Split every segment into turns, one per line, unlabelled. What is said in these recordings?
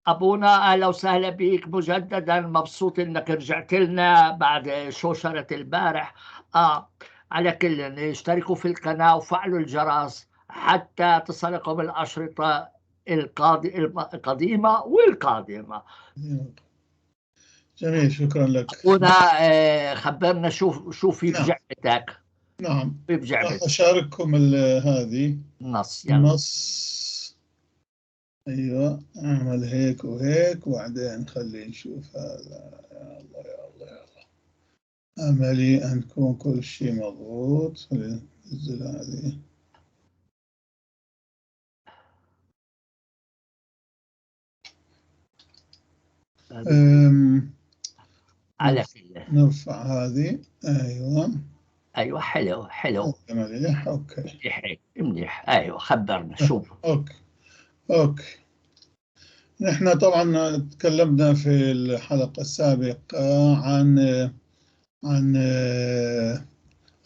أبونا أهلا وسهلا بيك مجددا، مبسوط إنك رجعت لنا بعد شوشرة البارح. على كل اشتركوا في القناة وفعلوا الجرس حتى تصلكم الأشرطة القديمة والقادمة.
جميل، شكرا لك.
أبونا خبرنا شو في بجعبتك.
نعم،
في بجعبتك.
راح أشارككم هذه
النص. يلا.
النص. ايوه، اعمل هيك وهيك وبعدين خلينا نشوف هذا. يا الله يا الله يا الله، املي ان يكون كل شيء مضبوط. خلينا ننزل هذه.
على
نرفع هذه. ايوه
ايوه، حلو حلو،
مليح. okay
منيح منيح. ايوه، خبرنا شو.
okay، نحن طبعا تكلمنا في الحلقة السابقة عن عن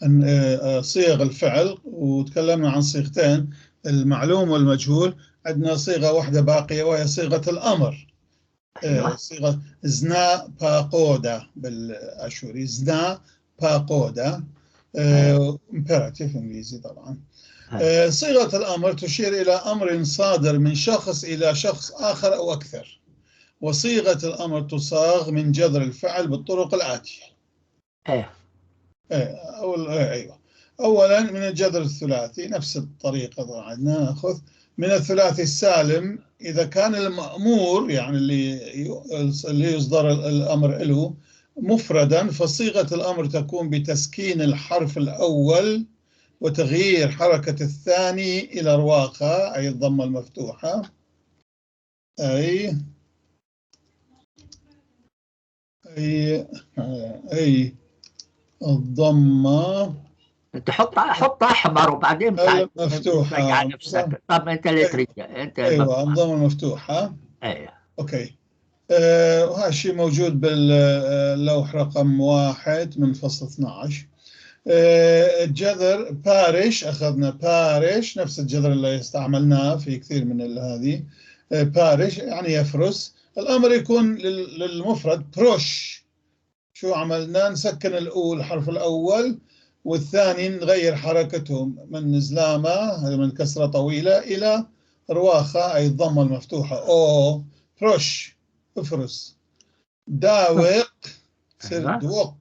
عن صيغ الفعل، وتكلمنا عن صيغتين، المعلوم والمجهول. عندنا صيغة واحدة باقية وهي صيغة الأمر.
أيوة.
صيغة زنا باقودا بالأشوري، زنا باقودا، imperative إنجليزي طبعا. صيغة الأمر تشير إلى أمر صادر من شخص إلى شخص آخر أو أكثر، وصيغة الأمر تصاغ من جذر الفعل بالطرق الآتية. أيوة. أولا من الجذر الثلاثي، نفس الطريقة طبعا نأخذ من الثلاثي السالم إذا كان المأمور، يعني اللي يصدر الأمر له، مفردا، فصيغة الأمر تكون بتسكين الحرف الأول وتغيير حركة الثاني إلى رواقة، أي الضمة المفتوحة، أي أي أي الضمة.
أنت حط أحمر وبعدين
مفتوحة
على نفسك. طب أنت اللي تريد أنت.
أيوة، الضمة المفتوحة.
أيوة.
okay. وهذا الشيء موجود باللوح رقم 1 من فصل 12. الجذر بارش، أخذنا بارش، نفس الجذر اللي استعملناه في كثير من هذه. بارش يعني يفرس. الأمر يكون للمفرد بروش. شو عملنا؟ نسكن الأول، الحرف الأول، والثاني نغير حركتهم من زلامة، من كسرة طويلة، إلى رواخة، أي الضمة المفتوحة. أو بروش، افرس. داوق، صير دوق.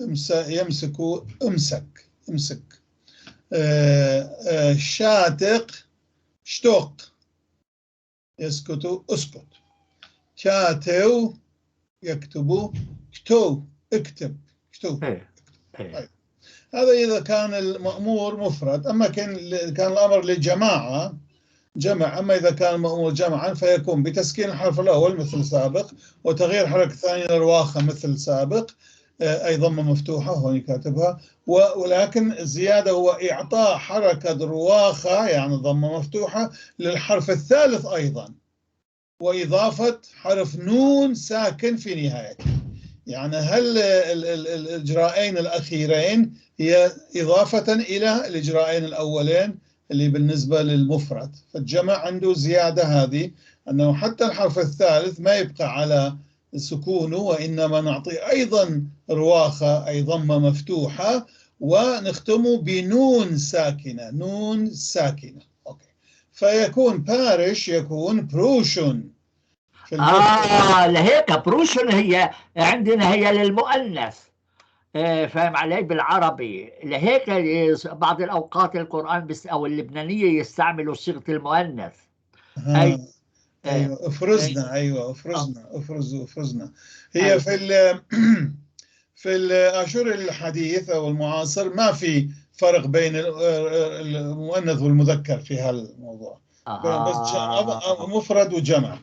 يمسك، امسك امسك. شاتق، شتوق. يسكت، اسكت. كاتو، يكتب، كتو، اكتب، كتو. طيب. هذا إذا كان المأمور مفرد. أما كان الأمر لجماعة جمع، أما إذا كان المأمور جمعا فيكون بتسكين الحرف الأول مثل سابق، وتغيير حركة الثانية لرواخة مثل سابق، أي ضمة مفتوحة هون كاتبها، ولكن الزيادة هو إعطاء حركة رواخة، يعني ضمة مفتوحة، للحرف الثالث أيضا، وإضافة حرف نون ساكن في نهايته. يعني هل الإجراءين الأخيرين هي إضافة إلى الإجراءين الأولين اللي بالنسبة للمفرد. فالجمع عنده زيادة هذه، أنه حتى الحرف الثالث ما يبقى على سكونه، وإنما نعطي أيضا رواخة، أي ضمة مفتوحة، ونختمه بنون ساكنة، نون ساكنة. okay. فيكون بارش يكون بروشن.
لهيك بروشن هي عندنا هي للمؤنث. فاهم علي؟ بالعربي لهيك بعض الأوقات القرآن بس أو اللبنانية يستعملوا صيغة المؤنث.
أي ايوه، افرزنا. ايوه، افرزنا، افرزوا، افرزنا. هي أيوة. في الاشور الحديث او المعاصر ما في فرق بين المؤنث والمذكر في هالموضوع. بس مفرد وجمع.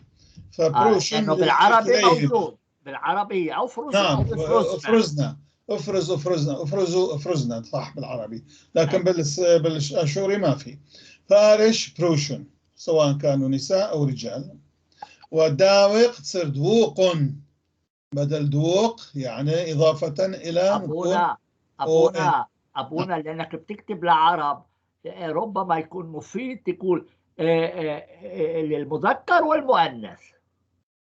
فبروشن بالعربي موجود، بالعربي او فرزنا.
نعم، افرزنا، افرز، افرزنا، افرزوا، افرزنا، صح بالعربي، لكن بالاشوري ما في. فارش بروشن، سواء كانوا نساء أو رجال. وداوق تصير دوق بدل دوق، يعني إضافة إلى
أبونا أبونا أبونا، لأنك بتكتب لعرب ربما يكون مفيد تقول للمذكر والمؤنث.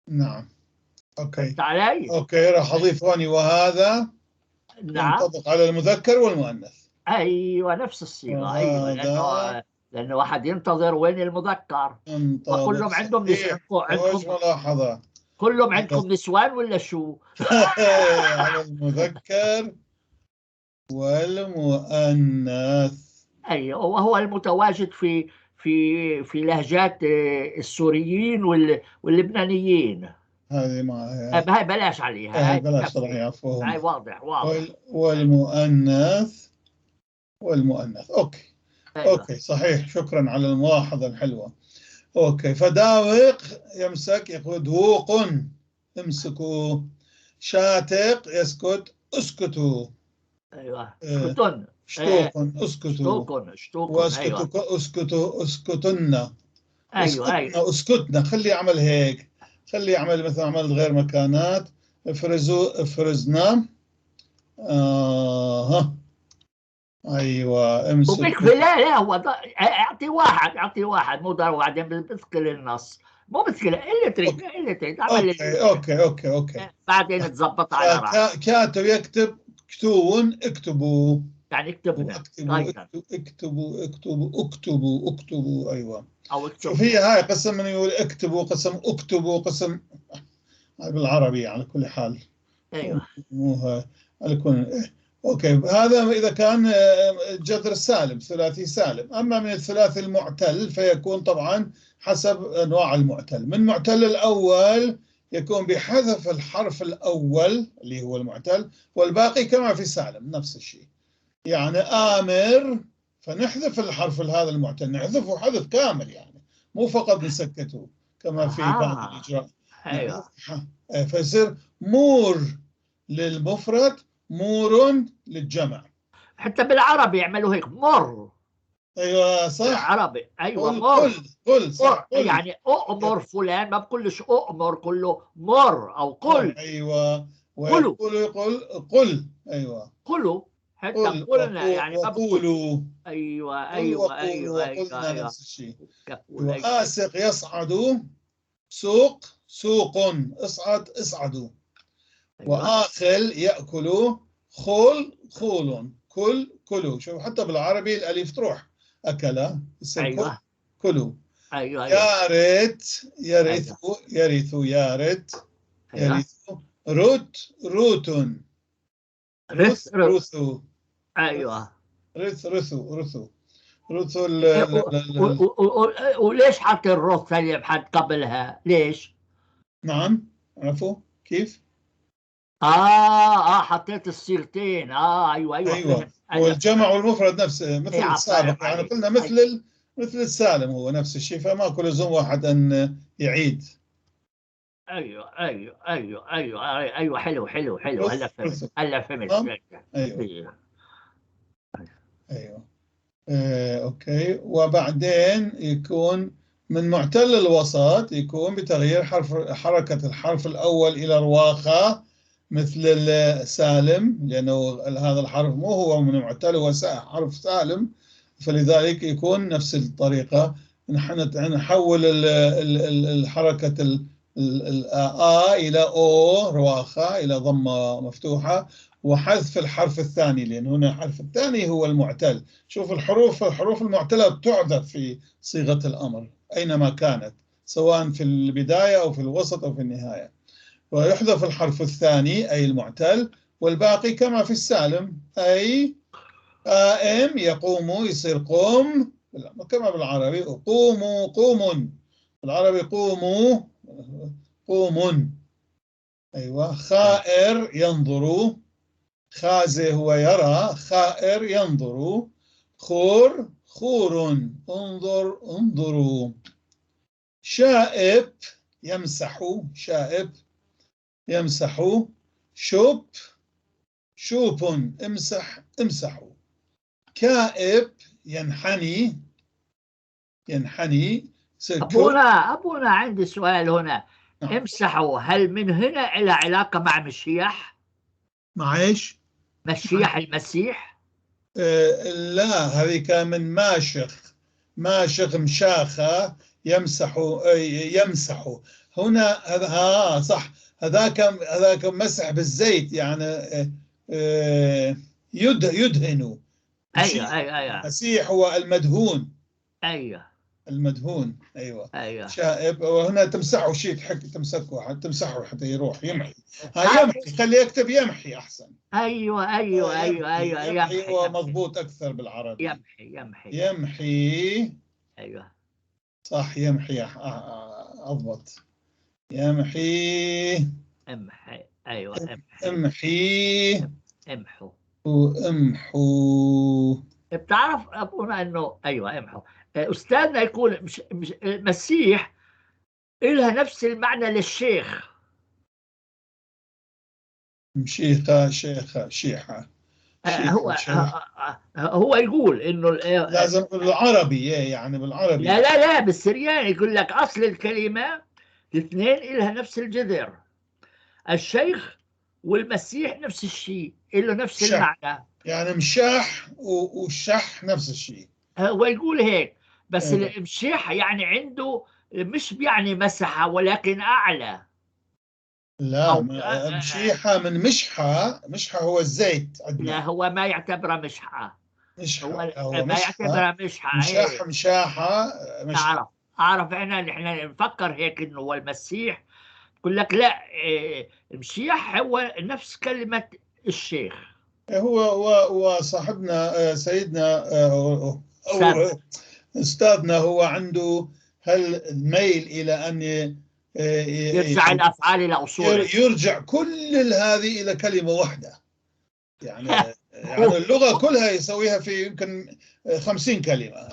نعم okay.
فهمت علي؟
okay، راح اضيف هون وهذا.
نعم،
ينطبق على المذكر والمؤنث.
ايوه نفس الصيغة، ايوه، لانه واحد ينتظر وين المذكر.
ينطبق.
وكلهم عندهم
عندكم ملاحظة،
كلهم عندكم نسوان ولا شو؟
على المذكر والمؤنث.
ايوه، وهو المتواجد في في في لهجات السوريين واللبنانيين.
هذه ما
هاي بلاش عليها،
هاي بلاش طبعا، عفوا،
هاي واضح واضح.
والمؤنث والمؤنث، okay.
أيوة.
okay صحيح، شكرا على الملاحظة الحلوة. okay، فداوق يمسك، يقول دوق امسكوا، شاتق يسكت، اسكتوا.
ايوه، اسكتن،
شتوق اسكتوا،
شتوق شتوق،
واسكتوا اسكتوا اسكتن.
ايوه ايوه
اسكتنا، خلي يعمل هيك، خلي يعمل مثلا عمل غير مكانات، افرزوا افرزنا. ايوه امسك.
وبيكفي. لا لا، هو اعطي واحد، اعطي واحد مو ضروري، بعدين بثقل النص، مو بثقل اللي تريد، اللي تريد اعمل.
okay okay okay okay
بعدين تظبط على راحتك.
كاتب يكتب، كتون اكتبوا،
يعني اكتبنا،
اكتبوا اكتبوا اكتبوا اكتبوا اكتبوا. ايوه،
او اكتبوا.
شوف هي هاي قسم من يقول اكتبوا، قسم اكتبوا، قسم هاي بالعربي على كل حال.
ايوه
مو هاي على كل. okay، هذا اذا كان جذر سالم، ثلاثي سالم. اما من الثلاثي المعتل فيكون طبعا حسب انواع المعتل. من معتل الاول يكون بحذف الحرف الاول اللي هو المعتل، والباقي كما في سالم نفس الشيء. يعني آمر، فنحذف الحرف هذا المعتل، نحذفه حذف كامل، يعني مو فقط نسكته كما في بعض الإجراء.
أيوة.
فيصير مور للمفرد، مور للجمع.
حتى بالعربي يعملوا هيك، مر.
ايوه صح،
بالعربي ايوه، مر.
قل قل صح، قل.
يعني أؤمر فلان، ما بقولش أؤمر، كله مر أو قل.
ايوه، ويقول يقول قل. ايوه
قلوا، حتى قلنا يعني
وقولوا.
ايوه ايوه ايوه
وقلنا أيوة. نفس الشيء. وآسق يصعد، سوق سوق، اصعد اصعدوا. أيوة. وآخل يأكل، خول خول، كل كلوا. شوف حتى بالعربي الألف تروح، أكل يصير.
أيوة.
كلوا.
ايوه ايوه.
يا ريت يرث، يرث، يا ريت يرث، رت روت،
رث
رثو.
ايوه،
رث رثو رثو رثو.
وليش حط الرث اللي بحد قبلها؟ ليش؟
نعم، عفوا كيف؟
حطيت الصيغتين. ايوه ايوه
ايوه، والجمع والمفرد نفس مثل السابق، يعني قلنا مثل مثل السالم هو نفس الشيء، فماكو لزوم واحد ان يعيد.
ايوه ايوه ايوه ايوه ايوه، حلو حلو حلو. هلا فهمت، هلا فهمت.
ايوه ايوه okay. وبعدين يكون من معتل الوسط، يكون بتغيير حرف حركة الحرف الأول إلى رواخة مثل السالم، لأنه هذا الحرف مو هو من معتل، هو حرف سالم، فلذلك يكون نفس الطريقة. نحن نحول الحركة الآ إلى أو رواخة، إلى ضمة مفتوحة، وحذف الحرف الثاني، لأن هنا الحرف الثاني هو المعتل. شوف الحروف المعتلة تحذف في صيغة الأمر أينما كانت، سواء في البداية أو في الوسط أو في النهاية. ويحذف الحرف الثاني أي المعتل، والباقي كما في السالم، أي قائم يقوم يصير قوم، كما بالعربي قوموا قوم، بالعربي قوموا قوم. أيوة. خائر ينظر، خازي هو يرى، خائر ينظر، خور خور، انظر انظروا. شائب يمسح، شائب يمسح، شوب شوب، امسح امسحوا. كائب ينحني، ينحني.
أبونا عندي سؤال هنا. نعم. امسحوا، هل من هنا إلى علاقة مع مشيح؟
مع إيش؟
مشيح المسيح؟
لا، هذه كان من ماشخ. ماشخ مشاخة، يمسح، يمسح. هنا هذا صح، هذاك مسح بالزيت، يعني يدهن.
ايوه ايوه ايوه.
المسيح هو المدهون.
ايوه
المدهون، ايوه
ايوه.
شائب. وهنا تمسحه شيء، تمسكه، تمسحه حتى يروح، يمحي. هاي يمحي، خليه يكتب يمحي احسن.
ايوه ايوه ايوه ايوه.
يمحي هو مضبوط اكثر بالعربي.
يمحي يمحي
يمحي.
ايوه
صح، يمحي اضبط. يمحي،
امحي. ايوه امحي،
امحي،
امحو،
وامحو.
بتعرف ابونا انه ايوه امحو. استاذنا يقول مش المسيح إلها نفس المعنى للشيخ.
مشيخة، شيخة، شيحة.
هو هو يقول انه
لازم بالعربي، يعني بالعربي.
لا لا لا، بالسرياني يقول لك اصل الكلمة الاثنين إلها نفس الجذر. الشيخ والمسيح نفس الشيء، له نفس المعنى.
يعني مشاح والشح نفس الشيء.
هو يقول هيك، بس المشيح يعني عنده مش بيعني مسحة ولكن أعلى.
لا، مشيحة من مشحة، مشحة هو الزيت عندنا.
لا، هو ما يعتبره مشحة.
مشحة
هو ما يعتبره مشحة.
مشاحة، مشاحة، مشحة.
أعرف إحنا نفكر هيك إنه هو المسيح، يقول لك لا، المشيح هو نفس كلمة الشيخ.
هو وصاحبنا سيدنا أو أستاذنا هو عنده هالميل إلى أن
يرجع الأفعال إلى أصولها،
يرجع كل هذه إلى كلمة واحدة. يعني اللغة كلها يسويها في يمكن 50 كلمة.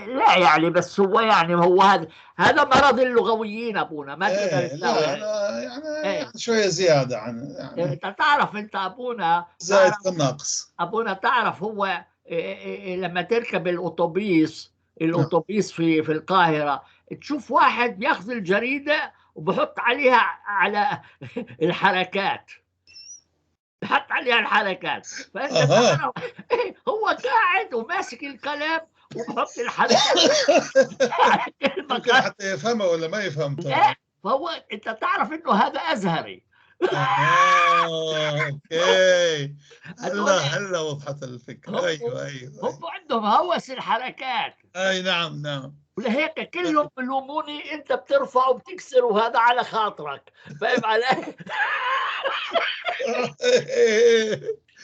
لا يعني بس هو يعني هو هذا مرض اللغويين أبونا، ما تقدر.
لا يعني شوية زيادة عن يعني.
أنت تعرف أنت أبونا
زائد الناقص.
أبونا تعرف هو لما تركب الأتوبيس في القاهرة تشوف واحد بياخذ الجريدة وبحط عليها على الحركات، بحط عليها الحركات، فأنت تعرف هو قاعد وماسك القلم وبحط الحركات
ممكن حتى يفهمها ولا ما يفهم.
لا، فهو انت تعرف انه هذا ازهري.
okay، هلا وضحت الفكرة. ايوه ايوه،
هم عندهم هوس الحركات.
اي نعم نعم.
ولهيك كلهم بلوموني انت بترفع وبتكسر وهذا على خاطرك، فاهم علي؟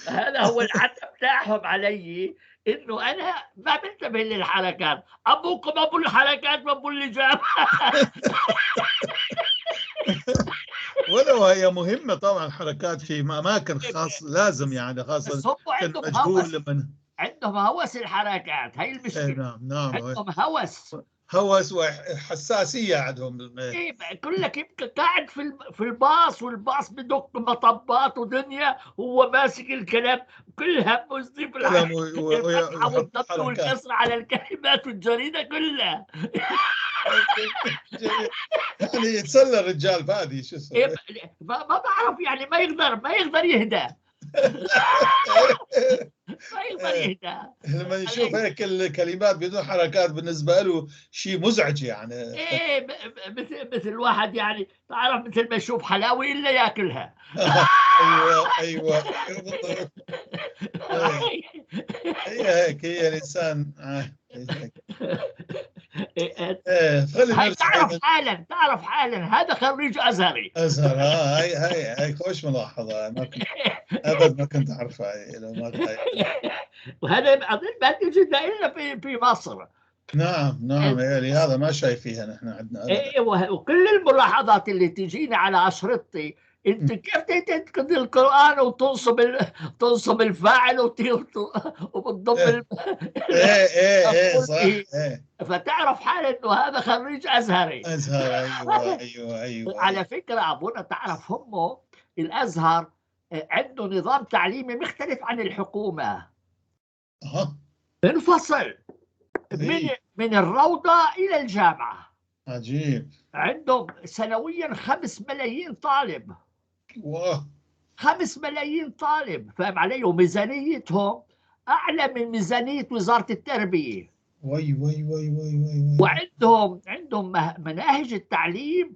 هذا هو العتب بتاعهم علي، انه انا ما بنتبه للحركات، ابوكم ابو الحركات وابو اللي جاب.
ولو هي مهمة طبعا الحركات في اماكن خاص لازم، يعني خاصة
عندهم هوس، عندهم هوس الحركات، هي المشكلة.
نعم نعم،
عندهم هوس،
هوس وحساسية عندهم.
إيه، كلك يمكن قاعد في الباص، والباص بدق مطبات ودنيا، هو ماسك الكلام كلها مزدي في الفتحة والضبط والكسر على الكلمات والجريدة كلها.
يعني يتسلى الرجال فادي، شو اسمه؟
إيه، ما بعرف يعني، ما يقدر يهدى. ما يقدر يهدى
لما يشوف هيك الكلمات بدون حركات، بالنسبة له شيء مزعج يعني.
ايه، مثل واحد يعني تعرف، مثل ما يشوف حلاوة الا ياكلها.
ايوه ايوه بالضبط. هي هيك، هي الانسان.
ايه، تعرف حالا، تعرف حالا هذا خريج ازهري.
ازهر. هاي هاي هاي خوش ملاحظة، ما كنت ابد ما كنت اعرفها.
وهذا اظن ما تجد الا في مصر.
نعم نعم، يعني هذا ما شايفيها نحن عندنا.
ايه، وكل الملاحظات اللي تجيني على اشرطتي، انت كيف تنتقد القران وتنصب تنصب الفاعل وبتضم
ايه ايه ايه صح. إيه.
فتعرف حالك انه هذا خريج ازهري.
ازهر، ايوه ايوه ايوه.
على فكرة ابونا تعرف هم الازهر عنده نظام تعليمي مختلف عن الحكومة. انفصل من الروضة الى الجامعة.
عجيب.
عندهم سنويا 5 ملايين طالب.
واه،
5 ملايين طالب، فاهم علي؟ وميزانيتهم اعلى من ميزانية وزارة التربية.
وي وي وي وي وي وي.
وعندهم مناهج التعليم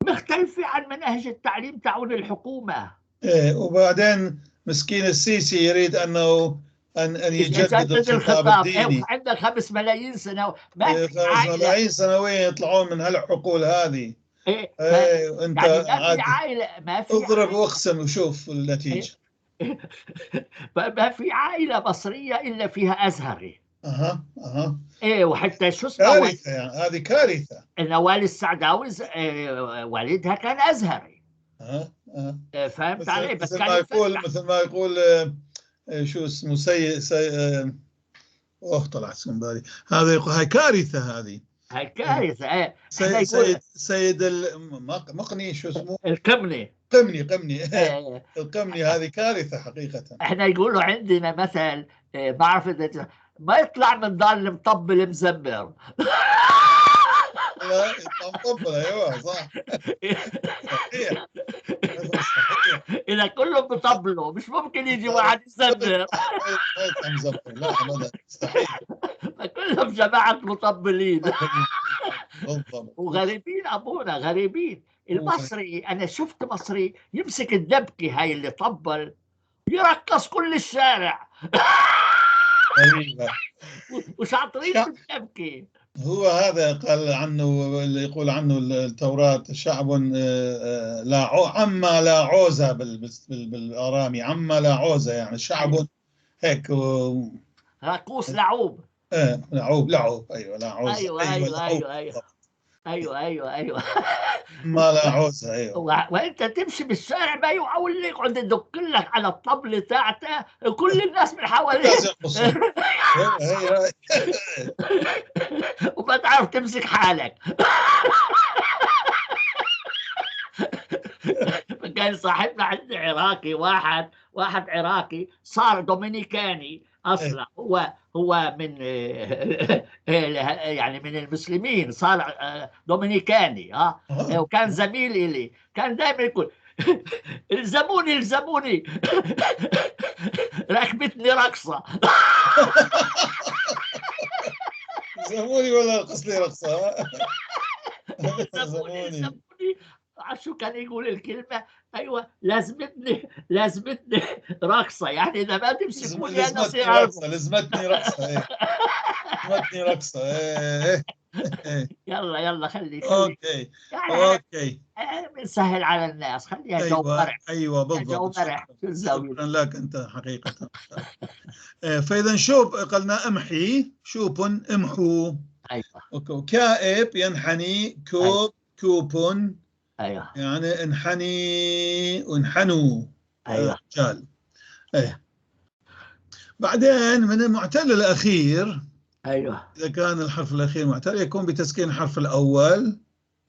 مختلفة عن مناهج التعليم تاعون الحكومة.
إيه، وبعدين مسكين السيسي يريد أنه أن يجدد الخطاب الديني.
عندك 5 ملايين سنة، ما
إيه، 5 ملايين سنويا يطلعون من هالحقول هذه.
إيه،
إيه، أنت
يعني ما في عائلة، ما في
اضرب واقسم وشوف النتيجة.
إيه. ما في عائلة مصرية إلا فيها أزهري.
أها أها.
إيه، وحتى شو اسمه،
كارثة يعني، هذه كارثة.
نوال السعداوي والدها كان أزهري.
أها أها.
فهمت علي؟ بس
مثل ما يقول، مثل ما يقول شو اسمه سي سي اوه طلعت اسم بالي، هذا يقول هاي كارثة، هذه
هاي كارثة. إيه،
سيد سيد المقني شو اسمه؟
القمني.
قمني قمني. إيه. القمني هذه كارثة حقيقة.
احنا يقولوا عندنا مثل، بعرف اذا ما يطلع من دار المطبل مزمر.
لا مطبل، ايوه صح صحيح صحيح.
اذا كلهم بطبلوا مش ممكن يجي واحد يزمر.
لا ابدا مستحيل.
كلهم جماعة مطبلين.
بالضبط.
وغريبين ابونا، غريبين. المصري انا شفت مصري يمسك الدبكه هاي اللي طبل يرقص كل الشارع.
غريبة.
وشاطرين بالدبكه.
هو هذا قال عنه، اللي يقول عنه التوراة شعب لا عما لا عوزة بالآرامي، عما لا عوزة، يعني شعب هيك
رقوص لعوب.
ايه لعوب لعوب، ايوه لا عوزة.
ايوه ايوه ايوه ايوه ايوه ايوه ايوه
ما لا عوزة. ايوه.
وانت تمشي بالشارع ما يعول اللي يقعد يدق لك على الطبلة تاعته، كل الناس من حواليك وما تعرف تمسك حالك. كان صاحبنا عندي عراقي، واحد عراقي صار دومينيكاني اصلا، هو من يعني من المسلمين، صار دومينيكاني. وكان زميل إلي، كان دائما يقول الزموني الزموني ركبتني رقصه.
زموني ولا رقص لي رقصه.
زموني زموني، شو كان يقول الكلمة؟ أيوة، لازمتني لازمتني رقصة، يعني إذا ما تمسكوني أنا أصير
رقصة. لازمتني رقصة. إيه. لازمتني رقصة. إيه. إيه.
يلا يلا خلي
okay
يعني
okay،
بنسهل على الناس، خليها جو مرح.
أيوة بالضبط.
جو مرح.
شكرا لك أنت حقيقة. فإذا شوب قلنا امحي، شوب امحو.
أيوة.
كائب ينحني، كوب. أيوة. كوب.
ايوه
يعني انحني وانحنوا.
ايوه
رجال. ايه. بعدين من المعتل الاخير.
ايوه.
اذا كان الحرف الاخير معتل يكون بتسكين الحرف الاول،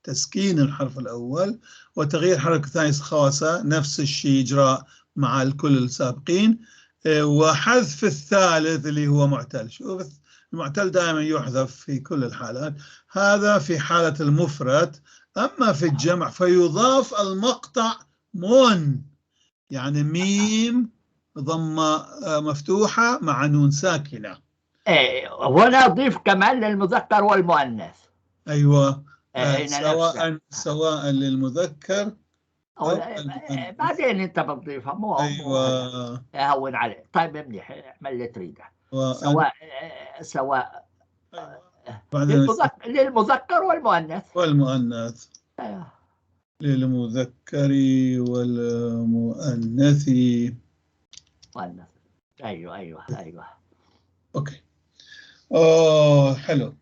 تسكين الحرف الاول وتغيير حركة ثاني خواسه، نفس الشيء اجراء مع الكل السابقين، وحذف الثالث اللي هو معتل. شوف المعتل دائما يحذف في كل الحالات، هذا في حاله المفرد. أما في الجمع فيضاف المقطع مون، يعني ميم ضمة مفتوحة مع نون ساكنة.
إيه، وأنا أضيف كمان للمذكر والمؤنث.
أيوة. إيه، سواء للمذكر
أو بعدين أنت بتضيفها، مو
أيوة.
هون عليه. طيب منيح، اعمل اللي تريده. سواء
أيوة.
للمذكر والمؤنث.
والمؤنث.
أيوه.
للمذكر والمؤنث.
مؤنث. ايوه ايوه ايوه.
okay. اوه حلو.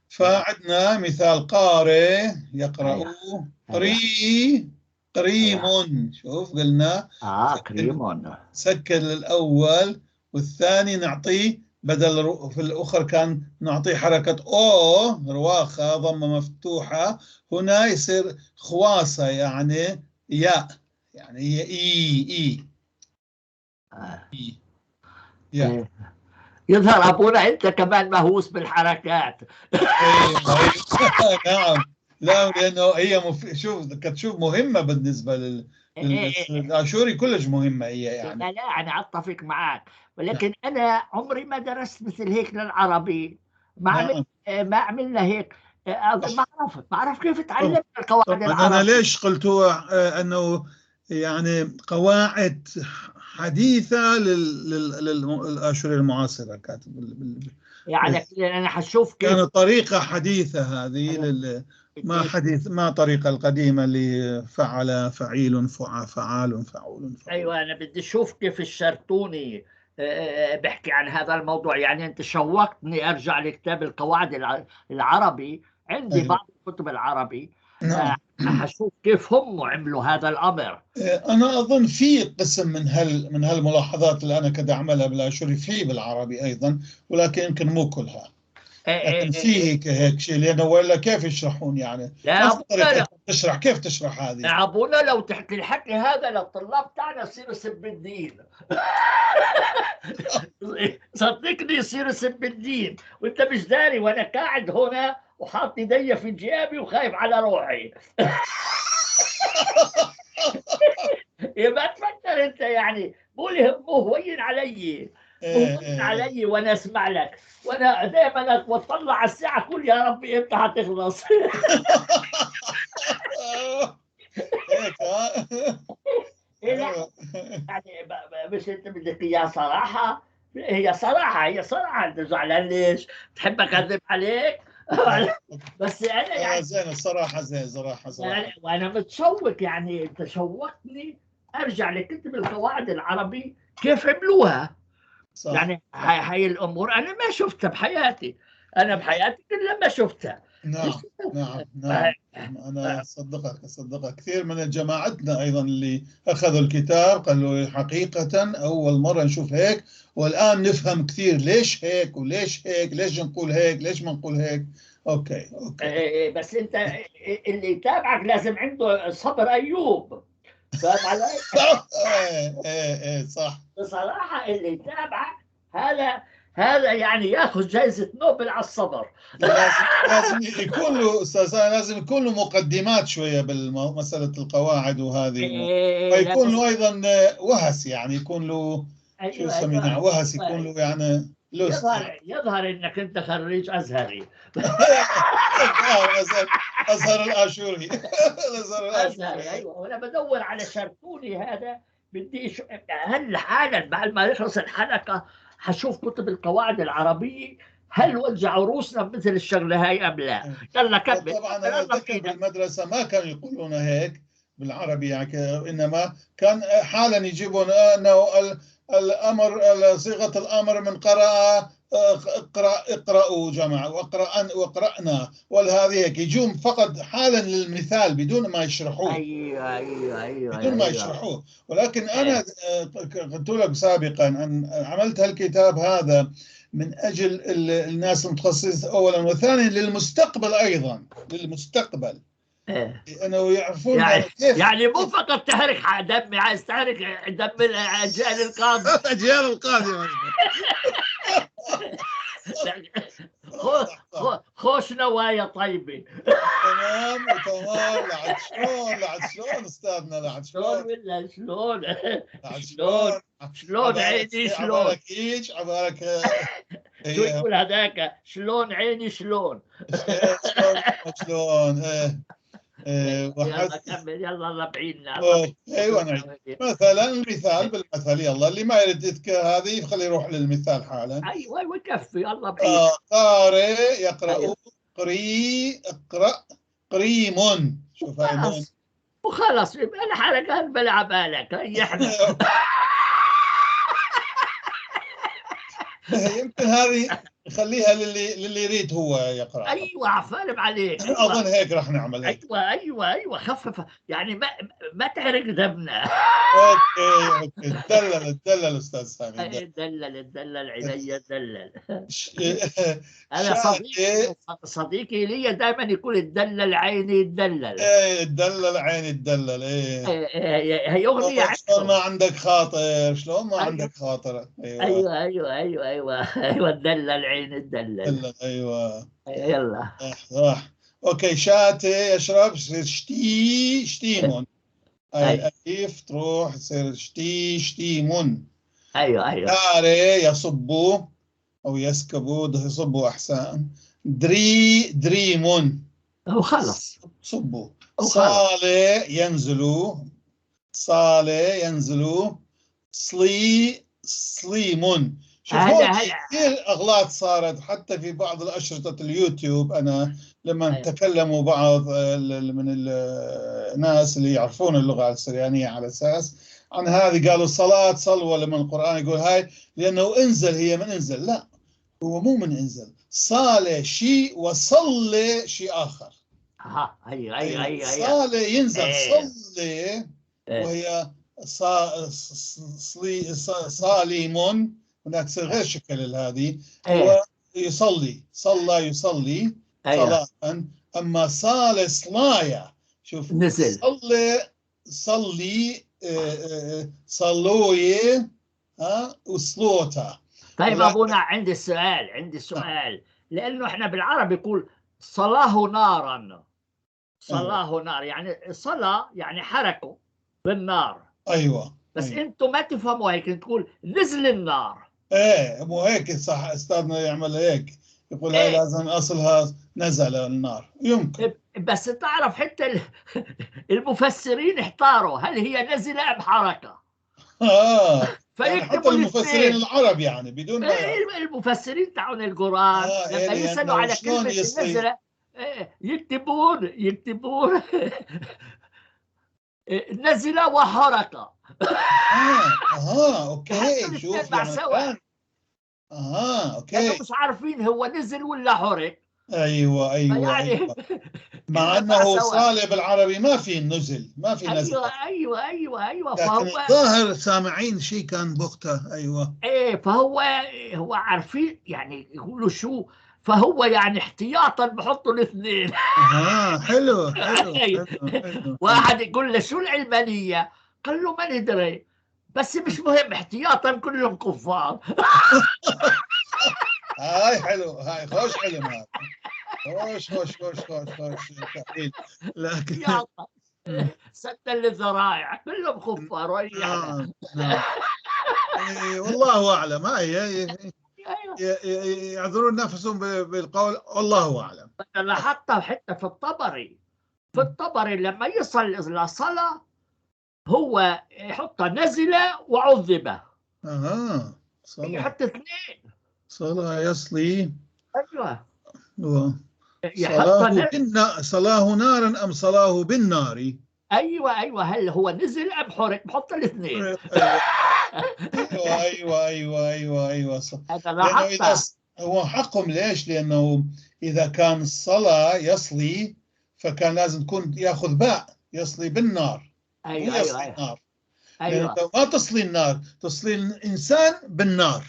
فعندنا مثال قارئ يقرأ.
أيوه.
قري قريم. شوف قلنا
قريم،
سكن الأول والثاني نعطيه بدل في الأخر كان نعطيه حركة أو رواخة ضمة مفتوحة، هنا يصير خواصة يعني ياء، يعني هي إي إي إي ياء.
يظهر أبونا أنت كمان مهووس بالحركات.
نعم. لا لأنه هي شوف كتشوف مهمة بالنسبة للآشوري، كلش مهمة هي يعني.
لا أنا أتفق معك، ولكن أنا عمري ما درست مثل هيك للعربي. ما ما عملنا هيك. ما بعرف كيف تعلمنا القواعد العربية.
أنا ليش قلت هو أنه يعني قواعد حديثة للآشورية المعاصرة كاتب
يعني أنا حشوف كيف
كانت طريقة حديثة هذه ما حديث، ما طريقة القديمة اللي فعل فعيل فعال فعال فعول.
أيوة أنا بدي أشوف كيف الشرطوني بحكي عن هذا الموضوع. يعني أنت شوقتني أرجع لكتاب القواعد العربي، عندي أيوة. بعض الكتب العربي. نعم. حشوف كيف هم عملوا هذا الأمر.
أنا أظن في قسم من هالملاحظات اللي أنا كده أعملها بالآشوري في بالعربي أيضا، ولكن يمكن مو كلها. لكن في هيك شيء، لأنه ولا كيف يشرحون يعني؟
لا
لا تشرح، كيف تشرح هذه؟
أبونا لو تحكي الحكي هذا للطلاب تاعنا يصيروا سب الدين. صدقني يصيروا سب الدين وانت مش داري، وانا قاعد هنا وحاط ايدي في جيابي وخايف على روحي. ما تفكر انت يعني، مو هوين علي، مو علي وانا اسمع لك، وانا دائما واطلع على الساعه اقول يا ربي امتى حتخلص. يعني مش انت بدك اياها صراحه، هي صراحه، هي صراحه. انت زعلان ليش؟ تحب اكذب عليك؟ بس انا يعني
زين الصراحه، زين صراحه صراحه.
وانا متشوق يعني، انت شوقتني ارجع لكتب القواعد العربي كيف عملوها. صح. يعني هاي الامور انا ما شفتها بحياتي، انا بحياتي كلها ما شفتها.
نعم نعم نعم. انا اصدقك كثير من جماعتنا ايضا اللي اخذوا الكتاب قالوا حقيقه اول مره نشوف هيك، والان نفهم كثير ليش هيك وليش هيك، ليش نقول هيك، ليش ما نقول هيك. okay okay.
بس انت اللي يتابعك لازم عنده صبر ايوب، فاهم علي؟
ايه ايه ايه صح.
بصراحه اللي يتابعك هذا يعني ياخذ جائزه نوبل على الصبر.
لازم يكون له استاذ، لازم يكون له مقدمات شويه بالمساله القواعد وهذه، ويكون له ايضا وهس، يعني يكون له شو يسمونه، أيوة. وهس، يكون له يعني
لوس. يظهر انك انت خريج ازهري.
ازهر الاشوري.
ازهري ايوه. وانا بدور على شرطوني هذا، بدي هل حالا بعد ما يخلص الحلقه حشوف كتب القواعد العربية هل وزعوا روسنا مثل الشغلة هاي أم لا. يلا كمل.
طبعا أنا أتذكر بالمدرسة ما كانوا يقولون هيك بالعربي يعني، إنما كان حالا يجيبون أنه الأمر، صيغة الأمر من قرأ اقرأ، اقرأوا جماعة، واقرأ وقرأنا، والهذه هيك يجون فقط حالا للمثال بدون ما يشرحوه.
أيوة أيوة أيوة
بدون ما يشرحوه. ولكن أنا قلت لك سابقا أن عملت هالكتاب هذا من أجل الناس المتخصصين أولا، وثانيا للمستقبل أيضا، للمستقبل. لأنه يعرفون
يعني كيف، يعني مو فقط تحرق دمي، عايز تحرق دم الأجيال القادمة.
الأجيال القادمة.
خوش نوايا طيبة.
تمام تمام. لعد شلون، لعد شلون استاذنا، لعد
شلون ولا شلون شلون شلون عيني شلون،
عبالك ايش، عبالك
شو يقول هذاك، شلون عيني شلون
شلون. ايه
يلا كمل، يلا الله بعيدنا.
ايوه مثلا المثال بالمثل، يلا اللي ما يريد يذكر هذه خليه يروح للمثال حالا.
ايوه ايوه كفي، الله بعيد.
قارئ يقرأ، أيوة. قري اقرأ، قريم. شوف هاي
وخلص انا حركات بلا بالك ريحنا.
يمكن هذه خليها للي يريد هو يقرأ.
ايوه عفالم عليك.
أيوة. اظن هيك راح نعمل
هيك. ايوه ايوه ايوه خفف يعني، ما تحرق دمنا.
okay okay. تدلل تدلل استاذ سامي.
تدلل تدلل عيني تدلل. انا صديقي لي دائما يقول تدلل عيني تدلل.
ايه تدلل عيني تدلل. ايه
هي اغنيه.
شلون ما عندك خاطر، شلون ما عندك خاطر.
ايوه ايوه ايوه ايوه ايوه تدلل عيني تدلل.
ايوه
يلا
صح. okay. شاتي يشرب، شتي شتيمون. اي الف تروح تصير شتي شتيمون.
ايوه ايوه.
داري يصب، أو يسكبوا، يصبوا أحسن. دري دريم،
وخلص.
صبوا.
وخلص.
صالة ينزلوا، صالة ينزلوا. صلي صليم. شوف
هلا
هون
هلا.
كثير أغلاط صارت حتى في بعض الأشرطة اليوتيوب. أنا لما
أيوة.
تكلموا بعض من الناس اللي يعرفون اللغة السريانية على أساس عن هذه، قالوا صلاة صلوة، لما القرآن يقول هاي لأنه انزل، هي من انزل. لا، هو مو من انزل. صالة شيء وصلي شيء آخر.
ها، أيوة، أيوة، أيوة، أيوة.
صالة ينزل،
إيه.
صلي،
إيه.
وهي صاليم، هناك غير شكل هذه.
إيه.
هو يصلي، صلى يصلي
أيوة.
صلاة. أما صالة صلايا، شوف،
نزل.
صلي، صلي، صلوي، ها، وصلوتا.
طيب
لا.
أبونا، عندي سؤال، عندي سؤال. لأنه إحنا بالعربي يقول صلاه نارا، صلاه نار، يعني صلاة يعني حركه بالنار. بس أنتم ما تفهموا هيك، تقول نزل النار.
إيه، مو هيك صح، أستاذنا يعمل هيك، يقول هاي
إيه.
لازم أصلها نزل النار. يمكن.
بس تعرف حتى المفسرين احتاروا هل هي نزل أم حركة.
يعني
فيكتبوا
حتى المفسرين
الاثنين.
العرب يعني بدون ما
إيه،
يعرف.
المفسرين تاعون القرآن لما
إيه،
يسألوا
لأنه
على
شلون
كلمة
يصير؟
النزلة، إيه، يكتبون نزل وحركة.
أوكي،
يحطوا
شوف
الاثنين مع
يعني
سوا.
كان. أوكي.
لأنه مش عارفين هو نزل ولا حرك.
أيوة، أيوة،
فيعني
أيوة. مع
كلها
أنه
مع سوا.
صالة بالعربي ما في نزل، ما في نزل.
أيوة، أيوة، أيوة، أيوة.
لكن
فهو
الظاهر سامعين شيء كان بوقتها. أيوة.
إيه، فهو هو عارفين يعني يقولوا شو، فهو يعني احتياطا بحطوا الاثنين.
حلو، حلو،
أيوة.
حلو، حلو.
واحد يقول له شو العلمانية؟ قال له ما ندري، بس مش مهم، احتياطا كلهم كفار.
هاي حلو، هاي خوش علم هذا. خوش، خوش، خوش، خوش، خوش تحليل. لكن
يلا. سدا للذرائع، كلهم كفار وإحنا.
نعم. إيه، والله أعلم. هاي، هاي،
أيوة.
يعذرون نفسهم بالقول الله أعلم.
أنا لاحظتها حتى في الطبري، في الطبري لما يصل إلى صلاة هو يحط نزلة وعذبة.
صلاة.
يحط اثنين.
صلاة يصلي.
أيوة.
هو
يحط
صلاه نارا أم صلاه بالنار؟
أيوة، أيوة. هل هو نزل أم حرق؟ بحط الاثنين.
أيوة، أيوة، أيوة، أيوة، أيوة، صح.
هذا
لأنه
لاحظته.
إذا هو حقهم ليش؟ لأنه إذا كان الصلاة يصلي فكان لازم تكون يأخذ باء، يصلي بالنار.
أيوة،
مو
أيوة،
يصلي
أيوة.
النار.
أيوة.
لأنه ما تصلي النار، تصلي الإنسان بالنار.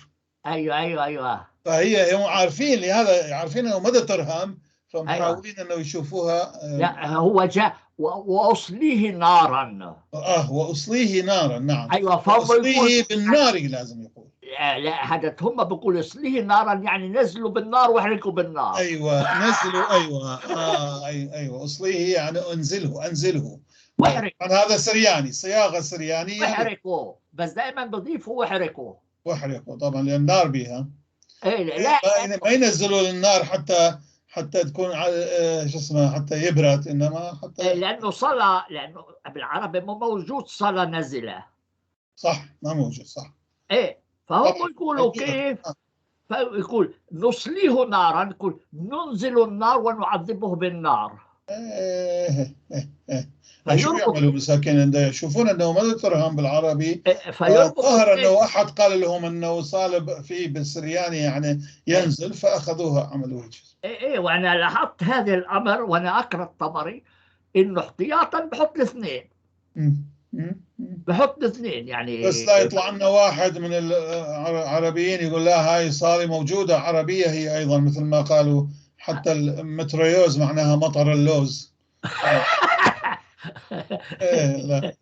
أيوة، أيوة، أيوة.
فهي هم عارفين لهذا، عارفين إنه مدى ترهم، فمحاولين
أيوة.
إنه يشوفوها.
لا، هو جاء وأصليه نارا.
وأصليه نارا، نعم.
أيوة، فهو
وأصليه
يقول
بالنار لازم يقول.
لا، هذا هم بيقولوا أصليه نارا، يعني نزلوا بالنار واحرقوا بالنار.
أيوة، نزلوا، أيوة. أيوة، أصليه يعني أنزله، أنزله.
واحرق.
يعني هذا سرياني، صياغة سريانية.
واحرقوا، بس دائما بضيفوا واحرقوا.
واحرقوا طبعا لأن النار بيها.
إيه، لا، لا.
ما ينزلوا للنار حتى تكون على، شو اسمه، حتى يبرد، إنما حتى
إيه، لأنه صلاة، لأنه بالعربي مو موجود صلاة نزلة.
صح، ما موجود، صح.
إيه، فهم
طبعاً.
يقولوا
أكيد.
كيف؟ فيقول نصليه نارا، نقول ننزل النار ونعذبه بالنار.
إيه. شو
فيربط
يعملوا مساكين عندها؟ يشوفون أنه ما ترهم بالعربي.
إيه، فيربط
ظهر أنه
الاثنين.
أحد قال لهم أنه صالب فيه بالسرياني يعني ينزل، فأخذوها عملوها.
إيه، إيه، وأنا لاحظت هذا الأمر وأنا أقرأ الطبري إنه احتياطا بحط الاثنين. بحط الاثنين يعني.
بس لا يطلع لنا واحد من العربيين يقول لا هاي صاري موجودة عربية هي أيضا، مثل ما قالوا حتى المتريوز معناها مطر اللوز. إيه، لا.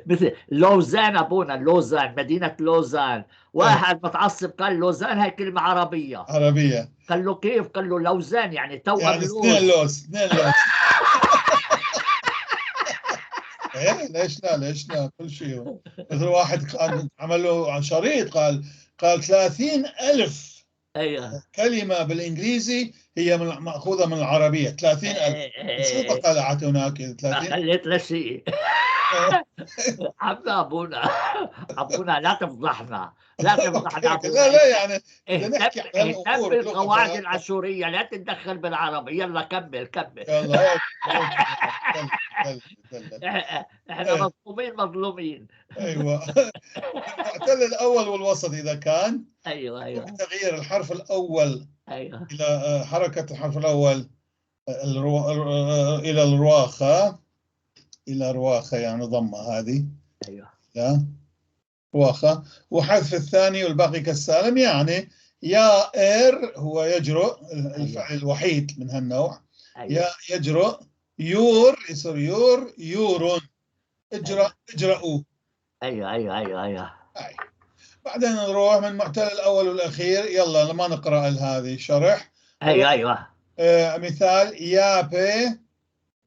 مثل لوزان أبونا، لوزان، مدينة لوزان، واحد متعصب قال لوزان هاي كلمة عربية.
عربية.
قال له كيف؟ قال له لوزان يعني توأم
يعني
لوز.
اثنين لوز، اثنين لوز. إيه، ليش لا؟ ليش لا؟ كل شيء. مثل واحد قال عمل له شريط، قال 30,000
ايوه
كلمة بالإنجليزي هي مأخوذة من العربية. 30,000. شو بقى لعت هناك 30؟
ما خليت لا شيء. عم ابونا، ابونا لا تفضحنا، لا تفضحنا.
لا لا يعني
اهتم اهتم بالقواعد الاشورية، لا تتدخل بالعربي. يلا كمل كمل.
يلا
احنا مظلومين مظلومين.
ايوه، المعتل الاول والوسط اذا كان
ايوه ايوه
تغيير الحرف الاول
ايوه
الى حركة الحرف الاول الى الرواخه، الى رواخه يعني ضمه هذه.
ايوه
لا رواخه، وحذف الثاني والباقي كالسالم. يعني يا إر هو يجرؤ، الفعل الوحيد من هالنوع.
أيوة.
يا يجرؤ، يور يصير يور، يورون، اجرأ اجرأوا.
ايوه ايوه ايوه ايوه.
بعدين نروح من المعتل الاول والاخير. يلا ما نقرا هذه شرح.
ايوه ايوه.
مثال يابي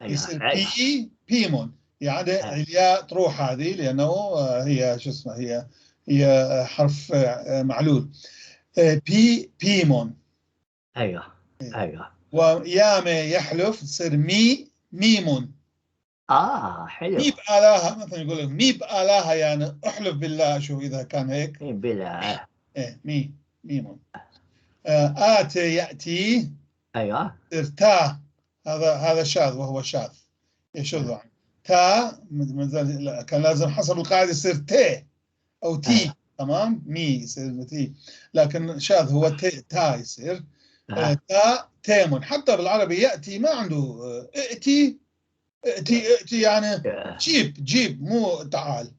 يصير
أيوة.
بي بيمون، يعني
أيوة.
الياء تروح هذه لانه هي شو اسمه، هي حرف معلول. بي بيمون.
ايوه ايوه.
ويامي يحلف تصير مي ميمون.
حلو.
مي بآلاها مثلا، يقول لك مي بآلاها يعني احلف بالله. شو اذا كان هيك؟
مي بالله.
ايه مي ميمون. آتي يأتي.
ايوه.
تا هذا شاذ وهو شاذ يشذ عنه. تا كان لازم حسب القاعدة يصير تي او تي.
أيوة.
تمام، مي يصير تي، لكن شاذ هو تي، تا يصير تا تيمون. حتى بالعربي يأتي ما عنده ائتي ائتي ائتي، يعني جيب جيب مو تعال.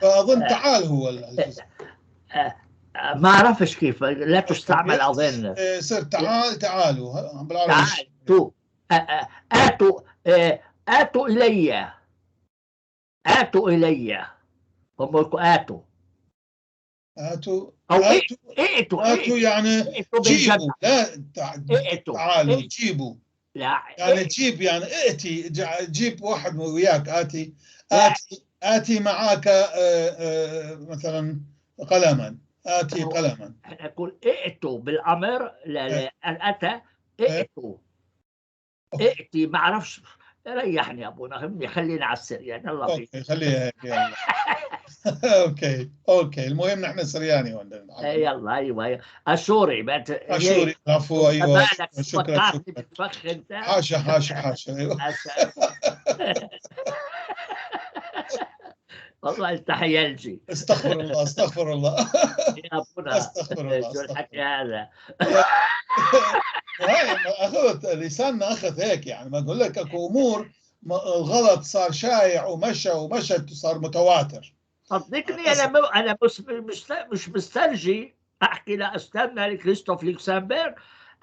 فأظن تعال هو
ما اعرفش كيف لا تستعمل اظن.
يصير تعال تعالوا بالعربي.
تعال تو اتوا اتوا الي، اتوا الي، هم بيقولوا اتوا
اتوا
او ائتوا
اتوا يعني جيبوا. لا تعالوا جيبوا،
لا
يعني جيب، يعني ائتي، جيب واحد وياك. اتي اتي اتي معك مثلا قلما، اتي قلما.
احنا نقول ائتوا بالامر. لا لا اتى ائتوا ائتي، ما اعرفش. ريحني يا ابونا، خلينا على السريان. يلا
okay خليها هيك يلا. okay okay، المهم نحن سرياني هون.
يلا ايوه اشوري
اشوري، عفوا ايوه شكرا
شكرا.
حاشا حاشا حاشا. ايوه
والله انت حيلجي.
استغفر الله استغفر الله
يا ابونا،
استغفر الله.
شو الحكي هذا؟
هاي اخذت لساننا، اخذ هيك يعني. ما اقول لك اكو امور الغلط صار شايع ومشى ومشت وصار متواتر.
صدقني انا مش مسترجي احكي لاستاذنا كريستوف لوكسمبورغ